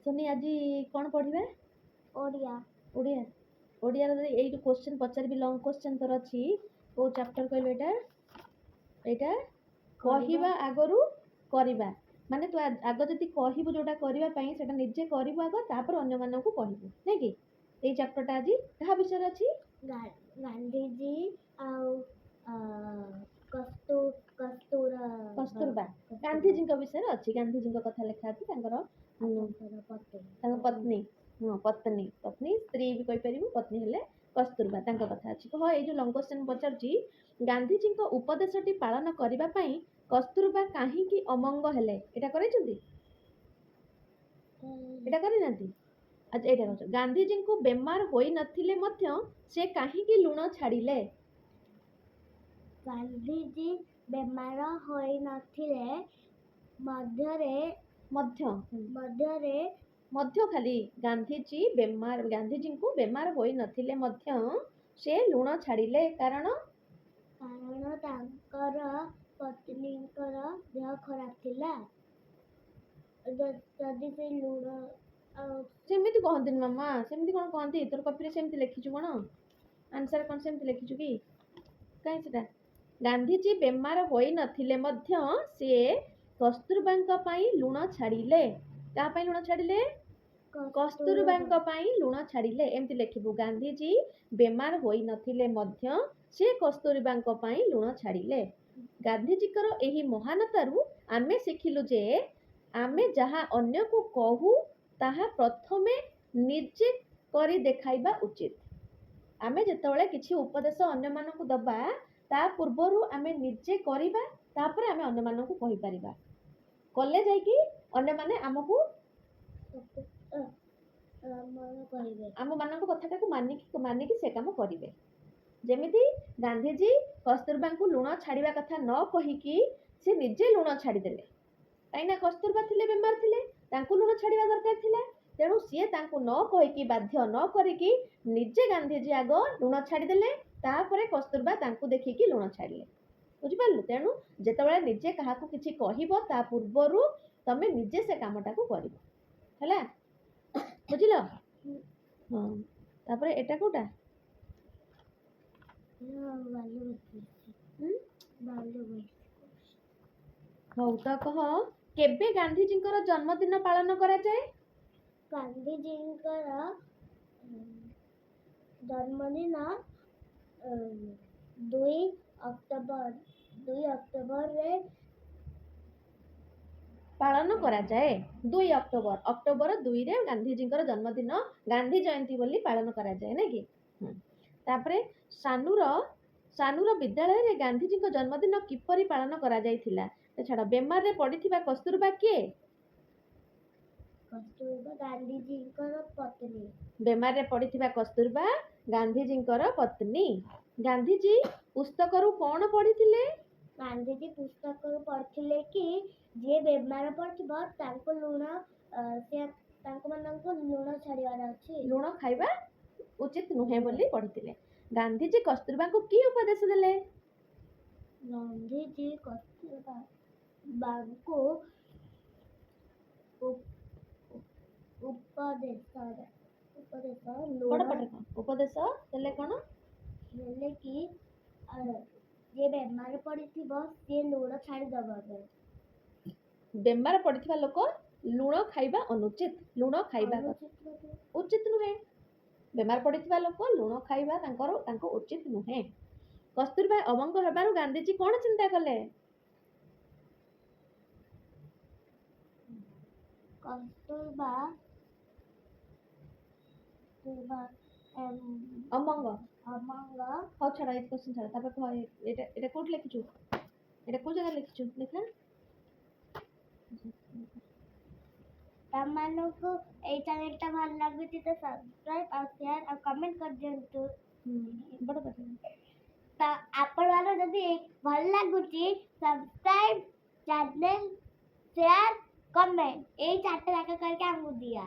Sony, ଆଜି କ'ଣ ପଢ଼ିବା? ଓଡ଼ିଆ। ଓଡ଼ିଆ। ଓଡ଼ିଆର ଯଦି ଏଇଠୁ କୋଶ୍ଚିନ୍ ପଚାରିବି, ଲଙ୍ଗ କୋଶ୍ଚିନ୍ ତୋର ଅଛି, କୋଉ ଚାପ୍ଟର କହିଲୁ? ଏଇଟା, ଏଇଟା କହିବା ଆଗରୁ କରିବା। ମାନେ ତୁ ଆଗ ଯଦି କହିବୁ ଯୋଉଟା କରିବା ପାଇଁ, ସେଇଟା ନିଜେ କରିବୁ ଆଗ, ତାପରେ ଅନ୍ୟମାନଙ୍କୁ କହିବୁ, ନାଇଁ କି? ଏଇ ଚାପ୍ଟରଟା ଆଜି କାହା ବିଷୟରେ ଅଛି? ଗାନ୍ଧିଜୀ ଆଉ କସ୍ତୁର କସ୍ତୁରବା ଗାନ୍ଧିଜୀଙ୍କ ବିଷୟରେ ଅଛି। ଗାନ୍ଧିଜୀଙ୍କ କଥା ଲେଖା ଅଛି, ତାଙ୍କର ତାଙ୍କର ପତ୍ନୀ। ତାଙ୍କ ପତ୍ନୀ, ହଁ, ପତ୍ନୀ, ପତ୍ନୀ, ସ୍ତ୍ରୀ ବି କହିପାରିବୁ। ପତ୍ନୀ ହେଲେ କସ୍ତୁରବା, ତାଙ୍କ କଥା ଅଛି। କହ, ଏଇ ଯୋଉ ଲଙ୍ଗ କ୍ୱେଶ୍ଚନ ପଚାରୁଛି, ଗାନ୍ଧିଜୀଙ୍କ ଉପଦେଶଟି ପାଳନ କରିବା ପାଇଁ କସ୍ତୁରବା କାହିଁକି ଅମଙ୍ଗ ହେଲେ? ଏଇଟା କରେଇଛନ୍ତି? ଏଇଟା କରିନାହାନ୍ତି? ଆଚ୍ଛା, ଏଇଟା କହୁଛ, ଗାନ୍ଧିଜୀଙ୍କୁ ବେମାର ହୋଇନଥିଲେ ମଧ୍ୟ ସେ କାହିଁକି ଲୁଣ ଛାଡ଼ିଲେ? ଗାନ୍ଧିଜୀ ବେମାର ହୋଇନଥିଲେ ମଧ୍ୟରେ ମଧ୍ୟ। ମଧ୍ୟରେ। ମଧ୍ୟ ଖାଲି। ଗାନ୍ଧିଜୀ ବେମାର, ଗାନ୍ଧିଜୀଙ୍କୁ ବେମାର ହୋଇନଥିଲେ ମଧ୍ୟ ସେ ଲୁଣ ଛାଡ଼ିଲେ, କାରଣ? କାରଣ ତାଙ୍କର ପତ୍ନୀଙ୍କର ଦେହ ଖରାପ ଥିଲା। ଯଦି ସେ ଲୁଣ ଆଉ ସେମିତି କହନ୍ତିନି ମାମା। ସେମିତି କ'ଣ କହନ୍ତି? ତୋର କପିରେ ସେମିତି ଲେଖିଛୁ କ'ଣ? ଆନ୍ସର କ'ଣ ସେମିତି ଲେଖିଛୁ କି? କାହିଁ ସେଟା? ଗାନ୍ଧିଜୀ ବେମାର ହୋଇନଥିଲେ ମଧ୍ୟ ସେ କସ୍ତୁରବାଙ୍କ ପାଇଁ ଲୁଣ ଛାଡ଼ିଲେ। କାହା ପାଇଁ ଲୁଣ ଛାଡ଼ିଲେ? କସ୍ତୁରବାଙ୍କ ପାଇଁ ଲୁଣ ଛାଡ଼ିଲେ, ଏମିତି ଲେଖିବୁ। ଗାନ୍ଧିଜୀ ବେମାର ହୋଇନଥିଲେ ମଧ୍ୟ ସେ କସ୍ତୁରବାଙ୍କ ପାଇଁ ଲୁଣ ଛାଡ଼ିଲେ। ଗାନ୍ଧିଜୀଙ୍କର ଏହି ମହାନତାରୁ ଆମେ ଶିଖିଲୁ ଯେ ଆମେ ଯାହା ଅନ୍ୟକୁ କହୁ, ତାହା ପ୍ରଥମେ ନିଜେ କରି ଦେଖାଇବା ଉଚିତ। ଆମେ ଯେତେବେଳେ କିଛି ଉପଦେଶ ଅନ୍ୟମାନଙ୍କୁ ଦବା, ତା ପୂର୍ବରୁ ଆମେ ନିଜେ କରିବା, ତାପରେ ଆମେ ଅନ୍ୟମାନଙ୍କୁ କହିପାରିବା। କଲେ ଯାଇକି ଅନ୍ୟମାନେ ଆମକୁ କହିବେ। ଆମମାନଙ୍କ କଥାଟାକୁ ମାନିକି ସେ କାମ କରିବେ। ଯେମିତି ଗାନ୍ଧିଜୀ କସ୍ତୁରବାଙ୍କୁ ଲୁଣ ଛାଡ଼ିବା କଥା ନ କହିକି ସେ ନିଜେ ଲୁଣ ଛାଡ଼ିଦେଲେ। କାହିଁକିନା କସ୍ତୁରବା ଥିଲେ, ବେମାର ଥିଲେ, ତାଙ୍କୁ ଲୁଣ ଛାଡ଼ିବା ଦରକାର ଥିଲା। ତେଣୁ ସିଏ ତାଙ୍କୁ ନ କହିକି, ବାଧ୍ୟ ନ କରିକି ନିଜେ ଗାନ୍ଧିଜୀ ଆଗ ଲୁଣ ଛାଡ଼ିଦେଲେ, ତାପରେ କସ୍ତୁରବା ତାଙ୍କୁ ଦେଖିକି ଲୁଣ ଛାଡ଼ିଲେ। ବୁଝିପାରିଲୁ? ତେଣୁ ଯେତେବେଳେ ନିଜେ କାହାକୁ କିଛି କହିବ, ତା ପୂର୍ବରୁ ତମେ ନିଜେ ସେ କାମଟାକୁ କରିବ। ହେଲା, ବୁଝିଲ? ହଁ, ତାପରେ ଏଟା କୋଉଟା? ହୁଁ? ହଉ ତ କହ, କେବେ ଗାନ୍ଧିଜୀଙ୍କର ଜନ୍ମଦିନ ପାଳନ କରାଯାଏ? ଗାନ୍ଧିଜୀଙ୍କର ଜନ୍ମଦିନ 2 ଅକ୍ଟୋବର, 2 ଅକ୍ଟୋବରରେ ପାଳନ କରାଯାଏ। 2 ଅକ୍ଟୋବର, ଅକ୍ଟୋବର 2ରେ ଗାନ୍ଧିଜୀଙ୍କର ଜନ୍ମଦିନ ଗାନ୍ଧୀ ଜୟନ୍ତୀ ବୋଲି ପାଳନ କରାଯାଏ, ନାଇଁ କି? ହୁଁ। ତାପରେ ସାନୁର ବିଦ୍ୟାଳୟରେ ଗାନ୍ଧିଜୀଙ୍କ ଜନ୍ମଦିନ କିପରି ପାଳନ କରାଯାଇଥିଲା? ଏ ଛାଡ଼। ବେମାରରେ ପଡ଼ିଥିବା କସ୍ତୁରବା କିଏ? କସ୍ତୁରବା ଗାନ୍ଧିଜୀଙ୍କର ପତ୍ନୀ। ବେମାରରେ ପଡ଼ିଥିବା କସ୍ତୁରବା ଗାନ୍ଧିଜୀଙ୍କର ପତ୍ନୀ। ଗାନ୍ଧିଜୀ ପୁସ୍ତକରୁ କ'ଣ ପଢ଼ିଥିଲେ? ଗାନ୍ଧିଜୀ ପୁସ୍ତକରୁ ପଢ଼ିଥିଲେ କି ଯିଏ ବେମାର ପଡ଼ିଥିବ, ତାଙ୍କୁ ଲୁଣ ସେ ତାଙ୍କ ମାନଙ୍କୁ ଲୁଣ ଛାଡ଼ିବାର ଅଛି। ଲୁଣ ଖାଇବା ଉଚିତ ନୁହେଁ ବୋଲି ପଢ଼ିଥିଲେ। ଗାନ୍ଧିଜୀ କସ୍ତୁରବାଙ୍କୁ କି ଉପଦେଶ ଦେଲେ? ଗାନ୍ଧିଜୀ କସ୍ତୁରବାଙ୍କୁ ଉପଦେଶ ଉପଦେଶ ବଡ଼ ଲୁଣ ପାଟିରେ କହ। ଉପଦେଶ ଦେଲେ କ'ଣ? ଦେଲେ କି ଯିଏ ବେମାର ପଡ଼ିଥିବ, ସିଏ ଲୁଣ ଛାଡ଼ିଦବ ପାଇଁ। ବେମାର ପଡ଼ିଥିବା ଲୋକ ଲୁଣ ଖାଇବା ଅନୁଚିତ। ଲୁଣ ଖାଇବା ଅନୁଚିତ ନୁହେଁ। ଉଚିତ ନୁହେଁ। ବେମାର ପଡ଼ିଥିବା ଲୋକ ଲୁଣ ଖାଇବା ତାଙ୍କୁ ଉଚିତ ନୁହେଁ। କସ୍ତୁରବା ଅମଙ୍ଗ ହେବାରୁ ଗାନ୍ଧିଜୀ କ'ଣ ଚିନ୍ତା କଲେ? କସ୍ତୁରବା କସ୍ତୁରବା ଅମଙ୍ଗ। ଅମଙ୍ଗ। ହଉ ଛାଡ଼, ଏଇ କ୍ୱେଶ୍ଚନ ଛାଡ଼। ତାପରେ କହ, ଏଇଟା, ଏଇଟା କୋଉଠି ଲେଖିଛୁ? ଏଇଟା କୋଉ ଜାଗାରେ ଲେଖିଛୁ ଲେଖା। ତମମାନଙ୍କୁ ଏଇ ଚ୍ୟାନେଲଟା ଭଲ ଲାଗୁଛି ତ ସବସ୍କ୍ରାଇବ୍ ଆଉ ସେୟାର ଆଉ କମେଣ୍ଟ କରିଦିଅନ୍ତୁ। ବଡ଼ ପାଟିରେ। ତ ଆପଣମାନଙ୍କୁ ଯଦି ଭଲ ଲାଗୁଛି, ସବସ୍କ୍ରାଇବ୍, ଚ୍ୟାନେଲ, ସେୟାର, କମେଣ୍ଟ, ଏଇ ଚାରିଟା ଯାକ କରିକି ଆମକୁ ଦିଅ।